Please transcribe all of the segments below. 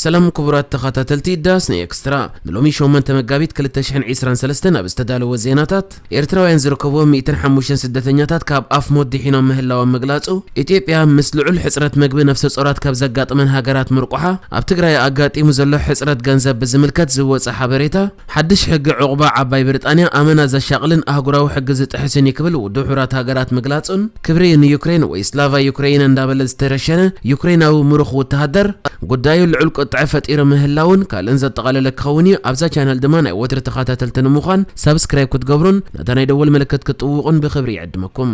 ሰላም ክቡራት ተኸታተልቲ ዳስኒ ኤክስትራ፣ ንሎሚ ሸሞንተ መጋቢት ክልተ ሽሕን ዕስራን ሰለስተን ኣብ ዝተዳለወ ዜናታት፣ ኤርትራውያን ዝርከብዎም ሚእትን ሓሙሽተን ስደተኛታት ካብ ኣፍ ሞት ድሒኖም ምህላዎም ምግላጹ፣ ኢትዮጵያ ምስ ልዑል ሕጽረት መግቢ ነፍሰ ጾራት ካብ ዘጋጥመን ሃገራት ምርቋሓ፣ ኣብ ትግራይ ኣጋጢሙ ዘሎ ሕጽረት ገንዘብ ብዝምልከት ዝወጸ ሓበሬታ፣ ሓድሽ ሕጊ ዑቕባ ዓባይ ብሪጣንያ ኣመና ዘሻቕልን ኣህጉራዊ ሕጊ ዝጥሕስን እዩ ክብል ውድብ ሕቡራት ሃገራት ምግላጹን፣ ክብሪ ንዩክሬን ወይ ስላቫ ዩክሬይን እንዳበለ ዝተረሸነ ዩክሬናዊ ምሩኽ ወተሃደር፣ ጉዳዩ ልዑል ቁጥዐ ፈጢሩ ምህላውን ካልእን ዘጠቓለለ ክኸውን እዩ። ኣብዛ ቻነል ድማ ናይ ወትሪ ተኸታተልቲ ንምዃን ሳብስክራይብ ክትገብሩን ነታ ናይ ደወል ምልክት ክትጥውቑን ብኽብሪ ይዕድመኩም።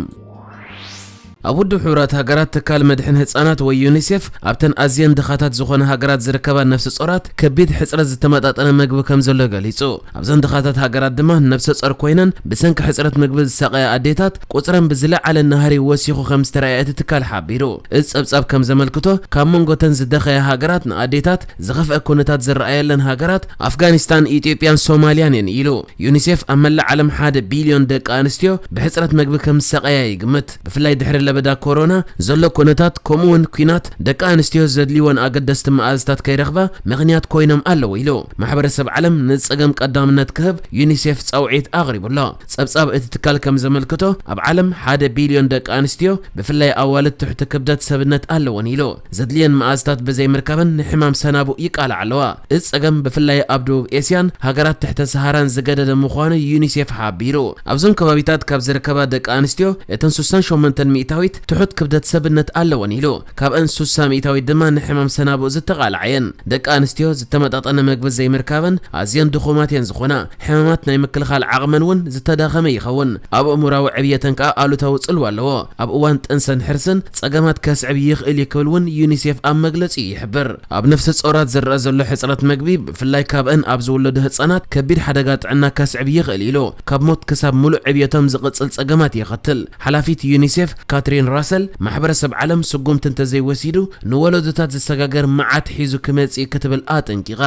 ኣብ ውድብ ሕቡራት ሃገራት ትካል መድሕን ህጻናት ወይ ዩኒሴፍ ኣብተን ኣዝየን ድኻታት ዝኾነ ሃገራት ዝርከባ ነፍሲ ጾራት ከቢድ ሕጽረት ዝተመጣጠነ መግቢ ከም ዘሎ ገሊጹ። ኣብዘን ድኻታት ሃገራት ድማ ነፍሰ ጾር ኮይነን ብሰንኪ ሕጽረት ምግቢ ዝሳቐያ ኣዴታት ቁጽረን ብዝለዓለ ናህሪ ወሲኹ ከም ዝተረኣየ እቲ ትካል ሓቢሩ። እዚ ጸብጻብ ከም ዘመልክቶ፣ ካብ መንጎተን ዝደኸያ ሃገራት ንኣዴታት ዝኸፍአ ኩነታት ዝረኣየለን ሃገራት ኣፍጋኒስታን፣ ኢትዮጵያን ሶማልያን እየን ኢሉ። ዩኒሴፍ ኣብ መላእ ዓለም ሓደ ቢልዮን ደቂ ኣንስትዮ ብሕጽረት መግቢ ከም ዝሳቐያ ይግምት። ብፍላይ ድሕሪ ለበዳ ኮሮና ዘሎ ኩነታት፣ ከምኡ እውን ኲናት፣ ደቂ ኣንስትዮ ዘድልይወን ኣገደስቲ መኣዝታት ከይረኽባ ምኽንያት ኮይኖም ኣለዉ ኢሉ። ማሕበረሰብ ዓለም ንጸገም ቀዳምነት ክህብ ዩኒሴፍ ጻውዒት ኣቕሪቡ ኣሎ። ጸብጻብ እቲ ትካል ከም ዘመልክቶ፣ ኣብ ዓለም ሓደ ቢልዮን ደቂ ኣንስትዮ፣ ብፍላይ ኣዋልድ፣ ትሕቲ ክብደት ሰብነት ኣለወን ኢሉ። ዘድልየን መኣዝታት ብዘይምርካበን ንሕማም ሰናቡእ ይቃልዓ ኣለዋ። እዚ ጸገም ብፍላይ ኣብ ደቡብ ኤስያን ሃገራት ትሕተ ሰሃራን ዝገደደ ምዃኑ ዩኒሴፍ ሓቢሩ። ኣብዞም ከባቢታት ካብ ዝርከባ ደቂ ኣንስትዮ እተን ስሳን ሸሞንተን ሚእታዊት ትሑት ክብደት ሰብነት ኣለወን ኢሉ። ካብአን ሱሳ ሚእታዊት ድማ ንሕማም ሰናብኡ ዝተቓልዓ እየን። ደቂ ኣንስትዮ ዝተመጣጠነ መግቢ ዘይምርካበን ኣዝየን ድኹማት እየን ዝኾና። ሕማማት ናይ ምክልኻል ዓቕመን እውን ዝተዳኸመ ይኸውን። ኣብ ኣእምሮኣዊ ዕብየተን ከኣ ኣሉታዊ ጽልዋ ኣለዎ። ኣብ እዋን ጥንሰን ሕርስን ጸገማት ከስዕብ ይኽእል እዩ ክብል እውን ዩኒሴፍ ኣብ መግለጺኡ ይሕብር። ኣብ ነፍሰ ጾራት ዝረኣ ዘሎ ሕጽረት መግቢ፣ ብፍላይ ካብአን ኣብ ዝውለዱ ህጻናት፣ ከቢድ ሓደጋ ጥዕና ከስዕብ ይኽእል ኢሉ። ካብ ሞት ክሳብ ምሉእ ዕብየቶም ዝቕጽል ጸገማት የኸትል። ሓላፊት ዩኒሴፍ ካትሪን ራሰል፣ ማሕበረሰብ ዓለም ስጉምቲ እንተዘይወሲዱ፣ ንወለዶታት ዝሰጋገር መዓት ሒዙ ክመጽእ ክትብል ኣጠንቂቓ።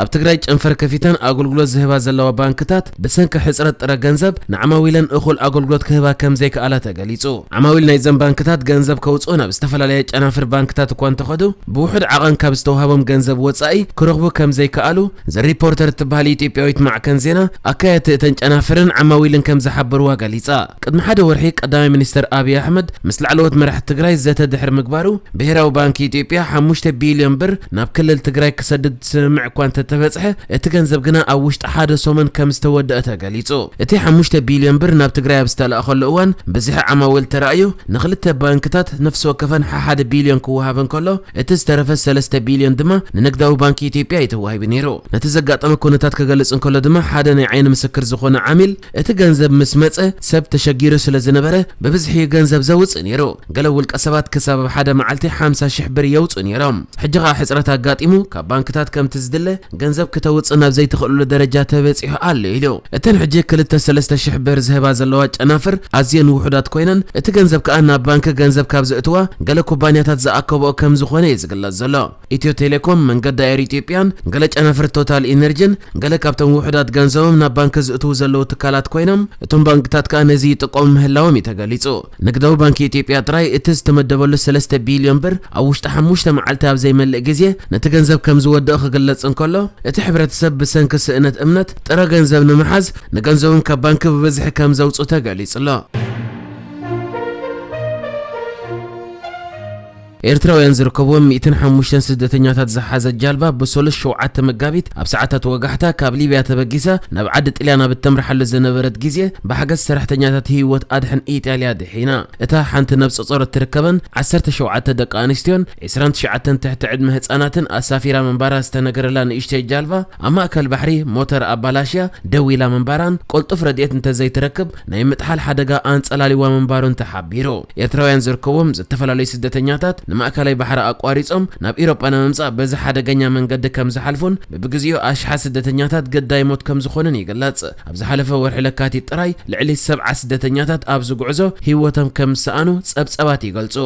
ኣብ ትግራይ ጨንፈር ከፊተን ኣገልግሎት ዝህባ ዘለዋ ባንክታት፣ ብሰንኪ ሕጽረት ጥረ ገንዘብ ንዓማዊለን እኹል ኣገልግሎት ክህባ ከም ዘይከኣላ ተገሊጹ። ዓማዊል ናይዘን ባንክታት ገንዘብ ከውጽኡ ናብ ዝተፈላለያ ጨናፍር ባንክታት እኳ እንተኸዱ፣ ብውሑድ ዓቐን ካብ ዝተዋህቦም ገንዘብ ወጻኢ ክረኽቡ ከም ዘይከኣሉ፣ ዘ ሪፖርተር እትበሃል ኢትዮጵያዊት ማዕከን ዜና፣ ኣካየድቲ እተን ጨናፍርን ዓማዊልን ከም ዝሓበርዋ ገሊጻ። ቅድሚ ሓደ ወርሒ ቀዳማይ ሚኒስተር ኣብይ ኣሕመድ ምስ ላዕለዎት መራሕቲ ትግራይ ዘተ ድሕሪ ምግባሩ፣ ብሄራዊ ባንክ ኢትዮጵያ ሓሙሽተ ቢልዮን ብር ናብ ክልል ትግራይ ክሰድድ ስምምዕ እኳ እንተተበጽሐ፣ እቲ ገንዘብ ግና ኣብ ውሽጢ ሓደ ሰሙን ከም ዝተወደአ ተገሊጹ። እቲ ሓሙሽተ ቢልዮን ብር ናብ ትግራይ ኣብ ዝተላእኸሉ እዋን፣ ብዝሒ ዓማዊል ተራእዩ፣ ንኽልተ ባንክታት ነፍሲ ወከፈን ሓሓደ ቢልዮን ክወሃበን ከሎ፣ እቲ ዝተረፈ ሰለስተ ቢልዮን ድማ ንንግዳዊ ባንክ ኢትዮጵያ እዩ ተዋሂቡ ነይሩ። ነቲ ዘጋጠመ ኩነታት ክገልጽ እንከሎ ድማ፣ ሓደ ናይ ዓይኒ ምስክር ዝኾነ ዓሚል፣ እቲ ገንዘብ ምስ መጸ፣ ሰብ ተሸጊሩ ስለ ዝነበረ፣ ብብዝሒ እዩ ገንዘብ ዘውጽእ ነይሩ። ገለ ውልቀ ሰባት ክሳብ ኣብ ሓደ መዓልቲ ሓምሳ ሽሕ ብር የውጽኡ ነይሮም። ሕጂ ኸኣ ሕጽረት ኣጋጢሙ፣ ካብ ባንክታት ከምቲ ዝድለ ገንዘብ ክተውጽእ ናብ ዘይትኽእልሉ ደረጃ ተበጺሑ ኣሎ ኢሉ። እተን ሕጂ ክልተ ሰለስተ ሽሕ ብር ዝህባ ዘለዋ ጨናፍር ኣዝየን ውሑዳት ኮይነን፣ እቲ ገንዘብ ከኣ ናብ ባንክ ገንዘብ ካብ ዘእትዋ ገለ ኩባንያታት ዝኣከብኦ ከም ዝኾነ እዩ ዝግለጽ ዘሎ። ኢትዮ ቴሌኮም፣ መንገዲ ኣየር ኢትዮጵያን ገለ ጨናፍር ቶታል ኢነርጂን ገለ ካብቶም ውሑዳት ገንዘቦም ናብ ባንክ ዝእትዉ ዘለዉ ትካላት ኮይኖም፣ እቶም ባንክታት ከኣ ነዚ ይጥቀሙ ምህላዎም እዩ ተገሊጹ። ንግዳዊ ባንክ ኢትዮጵያ ጥራይ እቲ ዝተመደበሉ ሰለስተ ቢልዮን ብር ኣብ ውሽጢ ሓሙሽተ መዓልቲ ኣብ ዘይመልእ ግዜ ነቲ ገንዘብ ከም ዝወድእ ክግለጽ እንከሎ፣ እቲ ሕብረተሰብ ብሰንኪ ስእነት እምነት ጥረ ገንዘብ ንምሓዝ ንገንዘቦም ካብ ባንክ ብብዝሒ ከም ዘውጽኡ ተገሊጹ ኣሎ። ኤርትራውያን ዝርከብዎም ሚእትን ሓሙሽተን ስደተኛታት ዝሓዘት ጃልባ ብሰሉስ ሸውዓተ መጋቢት ኣብ ሰዓታት ወጋሕታ ካብ ሊብያ ተበጊሳ ናብ ዓዲ ጥልያን ኣብ እተምርሓሉ ዝነበረት ግዜ ብሓገዝ ሰራሕተኛታት ህይወት ኣድሕን ኢጣልያ ድሒና። እታ ሓንቲ ነብሰ ጾር እትርከበን ዓሰርተ ሸውዓተ ደቂ ኣንስትዮን ዕስራን ትሽዓተን ትሕቲ ዕድመ ህጻናትን ኣሳፊራ ምንባራ ዝተነገረላ ንእሽተይ ጃልባ ኣብ ማእከል ባሕሪ ሞተር ኣባላሽያ ደው ኢላ ምንባራን ቅልጡፍ ረድኤት እንተዘይትረክብ ናይ ምጥሓል ሓደጋ ኣንጸላሊዋ ምንባሩን ተሓቢሩ። ኤርትራውያን ዝርከብዎም ዝተፈላለዩ ስደተኛታት ንማእከላይ ባሕሪ ኣቋሪጾም ናብ ኢሮጳ ንምምጻእ በዚ ሓደገኛ መንገዲ ከም ዝሓልፉን ብብግዜኡ ኣሽሓት ስደተኛታት ግዳይ ሞት ከም ዝኾኑን ይግለጽ። ኣብ ዝሓለፈ ወርሒ ለካቲት ጥራይ ልዕሊ ሰብዓ ስደተኛታት ኣብዚ ጉዕዞ ህይወቶም ከም ዝሰኣኑ ጸብጸባት ይገልጹ።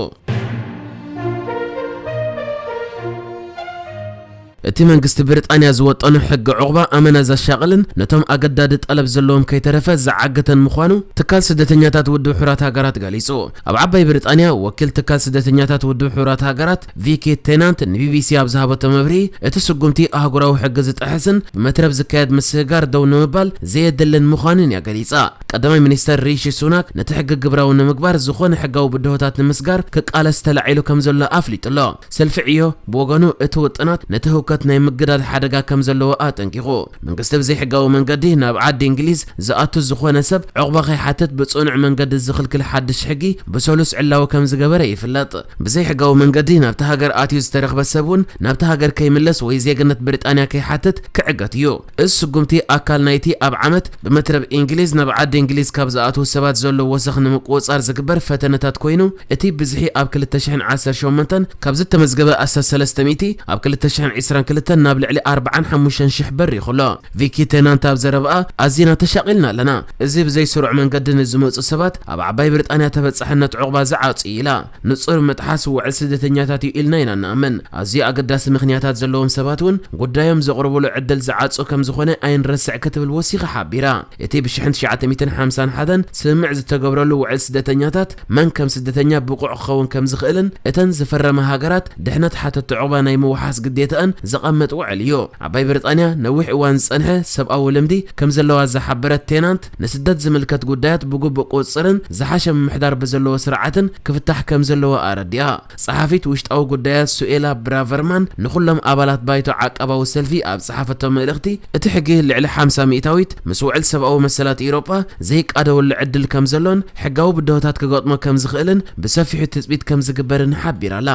እቲ መንግስቲ ብሪጣንያ ዝወጠኖ ሕጊ ዑቕባ ኣመና ዘሻቕልን ነቶም ኣገዳዲ ጠለብ ዘለዎም ከይተረፈ ዝዓገተን ምዃኑ ትካል ስደተኛታት ውድብ ሕቡራት ሃገራት ገሊጹ። ኣብ ዓባይ ብሪጣንያ ወኪል ትካል ስደተኛታት ውድብ ሕቡራት ሃገራት ቪኪ ቴናንት ንቢቢሲ ኣብ ዝሃበቶ መብርሂ፣ እቲ ስጉምቲ ኣህጉራዊ ሕጊ ዝጥሕስን ብመትረብ ዝካየድ ምስግጋር ደው ንምባል ዘየድልን ምዃኑን እያ ገሊጻ። ቀዳማይ ሚኒስተር ሪሺ ሱናክ ነቲ ሕጊ ግብራዊ ንምግባር ዝኾነ ሕጋዊ ብድሆታት ንምስጋር ክቃለስ ተላዒሉ ከም ዘሎ ኣፍሊጡ ኣሎ። ሰልፊ ዕዮ ብወገኑ እቲ ውጥናት ነቲ ህውከት ናይ ምግዳድ ሓደጋ ከም ዘለዎ ኣጠንቂቑ። መንግስቲ ብዘይሕጋዊ መንገዲ ናብ ዓዲ እንግሊዝ ዝኣቱ ዝኾነ ሰብ ዕቑባ ከይሓትት ብጽኑዕ መንገዲ ዝኽልክል ሓድሽ ሕጊ ብሰሉስ ዕላዊ ከም ዝገበረ ይፍለጥ። ብዘይሕጋዊ መንገዲ ናብቲ ሃገር ኣትዩ ዝተረኽበ ሰብ እውን ናብቲ ሃገር ከይምለስ ወይ ዜግነት ብሪጣንያ ከይሓትት ክዕገት እዩ። እዚ ስጉምቲ ኣካል ናይቲ ኣብ ዓመት ብመትረብ እንግሊዝ ናብ ዓዲ እንግሊዝ ካብ ዝኣትዉ ሰባት ዘሎ ወሰኽ ንምቁጽጻር ዝግበር ፈተነታት ኮይኑ፣ እቲ ብዝሒ ኣብ ክልተ ሽሕን ዓሰርተ ሸሞንተን ካብ ዝተመዝገበ ኣስታት ሰለስተ ሚእቲ ኣብ ክልተ ሽሕን ዕስራን ክልተን ናብ ልዕሊ ኣርባዓን ሓሙሽተን ሽሕ በሪኹ ኣሎ። ቪኪ ቴናንት ኣብ ዘረባኣ፣ ኣዚና ተሻቒልና ኣለና። እዚ ብዘይስሩዕ መንገዲ ንዝመጹ ሰባት ኣብ ዓባይ ብሪጣንያ ተበጻሕነት ዕቑባ ዝዓጹ እዩ ኢላ። ንጹር ምጥሓስ ውዕል ስደተኛታት እዩ ኢልና ኢና ንኣምን። ኣዝዩ ኣገዳሲ ምኽንያታት ዘለዎም ሰባት እውን ጉዳዮም ዘቕርቡሉ ዕድል ዝዓጹ ከም ዝኾነ ኣይንረስዕ ክትብል ወሲኻ ሓቢራ። እቲ ብሽሕን ትሽዓተ ሚእትን ሓምሳን ሓደን ስምምዕ ዝተገብረሉ ውዕል ስደተኛታት መን ከም ስደተኛ ብቑዕ ክኸውን ከም ዝኽእልን እተን ዝፈረማ ሃገራት ድሕነት ሓተቲ ዕቑባ ናይ ምውሓስ ግዴታኣን ዘቐመጥ ውዕል እዩ። ዓባይ ብሪጣንያ ነዊሕ እዋን ዝጸንሐ ሰብኣዊ ልምዲ ከም ዘለዋ ዝሓበረት ቴናንት፣ ንስደት ዝምልከት ጉዳያት ብግቡእ ቁጽጽርን ዝሓሸ ምምሕዳር ብዘለዎ ስርዓትን ክፍታሕ ከም ዘለዎ ኣረዲኣ። ጸሓፊት ውሽጣዊ ጉዳያት ሱኤላ ብራቨርማን ንኹሎም ኣባላት ባይቶ ዓቃባዊ ሰልፊ ኣብ ጸሓፈቶ መልእኽቲ፣ እቲ ሕጊ ልዕሊ ሓምሳ ሚእታዊት ምስ ውዕል ሰብኣዊ መሰላት ኤውሮጳ ዘይቃደወሉ ዕድል ከም ዘሎን ሕጋዊ ብድሆታት ክገጥሞ ከም ዝኽእልን ብሰፊሑ ትጽቢት ከም ዝግበርን ሓቢራ'ላ።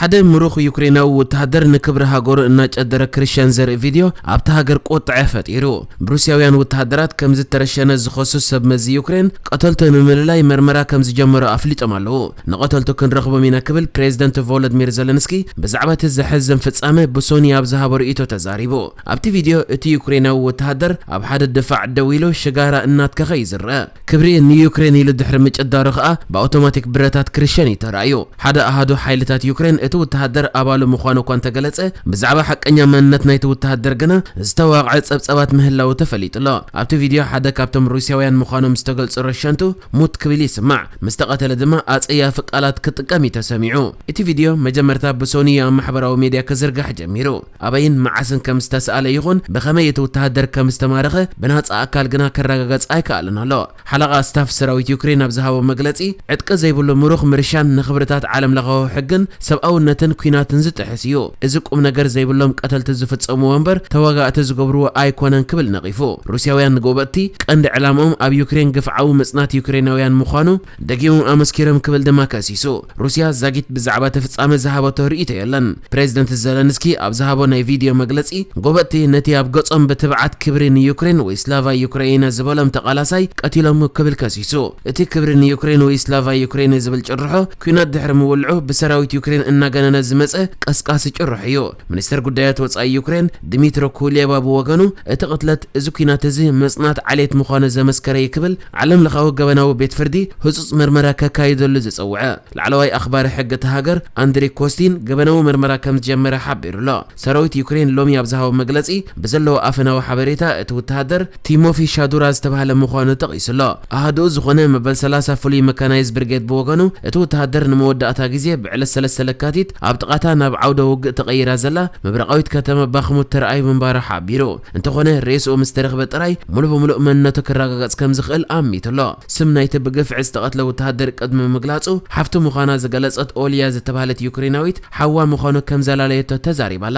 ሓደ ምሩኽ ዩክሬናዊ ወተሃደር ንክብሪ ሃገሩ እናጨደረ ክርስቲያን ዘርኢ ቪድዮ ኣብታ ሃገር ቁጥዐ ፈጢሩ። ብሩስያውያን ወተሃደራት ከም ዝተረሸነ ዝኸሱ ሰብ መዚ ዩክሬን፣ ቀተልቱ ንምልላይ መርመራ ከም ዝጀመሩ ኣፍሊጦም ኣለዉ። ንቐተልቱ ክንረኽቦም ኢና ክብል ፕሬዚደንት ቮሎድሚር ዘለንስኪ ብዛዕባ እቲ ዘሕዝን ፍጻመ ብሶኒ ኣብ ዝሃቦ ርእይቶ ተዛሪቡ። ኣብቲ ቪድዮ እቲ ዩክሬናዊ ወተሃደር ኣብ ሓደ ድፋዕ ደው ኢሉ ሽጋራ እናትከኸ እዩ ዝረአ። ክብሪ ንዩክሬን ኢሉ ድሕሪ ምጭዳሩ ከኣ ብኣውቶማቲክ ብረታት ክርሸን እዩ ተራእዩ። ሓደ ኣሃዱ ሓይልታት ዩክሬን እቲ ወተሃደር ኣባሉ ምዃኑ እኳ እንተገለጸ፣ ብዛዕባ ሓቀኛ መንነት ናይቲ ወተሃደር ግና ዝተዋቕዐ ጸብጻባት ምህላዉ ተፈሊጡ ኣሎ። ኣብቲ ቪድዮ ሓደ ካብቶም ሩስያውያን ምዃኖም ዝተገልጹ ረሸንቱ ሙት ክብል ይስማዕ። ምስ ተቐተለ ድማ ኣጸያፊ ቃላት ክጥቀም እዩ ተሰሚዑ። እቲ ቪድዮ መጀመርታ ብሶኒ ኣብ ማሕበራዊ ሜድያ ክዝርጋሕ ጀሚሩ። ኣበይን መዓስን ከም ዝተሰኣለ ይኹን ብኸመይ እቲ ወተሃደር ከም ዝተማረኸ ብናጻ ኣካል ግና ክረጋገጽ ኣይከኣለን ኣሎ። ሓለቓ ስታፍ ሰራዊት ዩክሬን ኣብ ዝሃቦ መግለጺ፣ ዕጥቂ ዘይብሉ ምሩኽ ምርሻን ንኽብርታት ዓለም ለኻዊ ሕግን ሰብኣውነትን ኲናትን ዝጥሕስ እዩ። እዚ ቁም ነገር ዘይብሎም ቀተልቲ ዝፍጸምዎ እምበር ተዋጋእቲ ዝገብርዎ ኣይኮነን ክብል ነቒፉ። ሩስያውያን ንጎበጥቲ ቀንዲ ዕላምኦም ኣብ ዩክሬን ግፍዓዊ ምጽናት ዩክሬናውያን ምዃኑ ደጊሞም ኣመስኪሮም ክብል ድማ ከሲሱ። ሩስያ ዛጊት ብዛዕባ እቲ ፍጻመ ዝሃበቶ ርእይቶ የለን። ፕሬዚደንት ዘለንስኪ ኣብ ዝሃቦ ናይ ቪድዮ መግለጺ፣ ጎበጥቲ ነቲ ኣብ ገጾም ብትብዓት ክብሪ ንዩክሬን ወይ ስላቫ ዩክራይና ዝበሎም ተቓላሳይ ቀቲሎሙ ክብል ከሲሱ። እቲ ክብሪ ንዩክሬን ወይ ስላቫ ዩክራይና ዝብል ጭርሖ፣ ኲናት ድሕሪ ምውልዑ ብሰራዊት ዩክሬን እናገነነ ዝመጸ ቀስቃሲ ጭርሖ እዩ። ሚኒስተር ጉዳያት ወጻኢ ዩክሬን ድሚትሮ ኩሌባ ብወገኑ፣ እቲ ቅትለት እዚ ኲናት እዚ መጽናት ዓሌት ምዃኑ ዘመስከረ እዩ ክብል ዓለም ለኻዊ ገበናዊ ቤት ፍርዲ ህጹጽ መርመራ ከካይደሉ ዝጸውዐ። ላዕለዋይ ኣኽባሪ ሕጊ እታ ሃገር ኣንድሪ ኮስቲን ገበናዊ መርመራ ከም ዝጀመረ ሓቢሩ ኣሎ። ሰራዊት ዩክሬን ሎሚ ኣብ ዝሃቦ መግለጺ፣ ብዘለዎ ኣፈናዊ ሓበሬታ እቲ ወተሃደር ቲሞፊ ሻዱራ ዝተባህለ ምዃኑ ጠቒሱ ኣሎ። ኣሃዱኡ ዝኾነ መበል ሰላሳ ፍሉይ መካናይዝ ብርጌድ ብወገኑ፣ እቲ ወተሃደር ንመወዳእታ ግዜ ብዕለት ሰለስተ ለካቲት ኣብ ጥቓታ ናብ ዓውደ ውግእ ተቐይራ ዘላ ምብራቓዊት ከተማ ባኽሙት ተራእዩ ምንባሩ ሓቢሩ። እንተኾነ ሬስኡ ምስ ተረኽበ ጥራይ ሙሉ ብሙሉእ መንነቱ ክረጋገጽ ከም ዝኽእል ኣሚቱ ኣሎ። ስም ናይቲ ብግፍዒ ዝተቐትለ ወተሃደር ቅድሚ ምግላጹ፣ ሓፍቱ ምዃና ዝገለጸት ኦልያ ዝተባህለት ዩክሬናዊት ሓዋ ምዃኑ ከም ዘላለየቶ ተዛሪባ'ላ።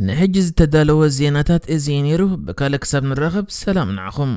ንሕጂ ዝተዳለወ ዜናታት እዚ እዩ ነይሩ። ብካልእ ክሳብ ንራኸብ ሰላም ንዓኹም።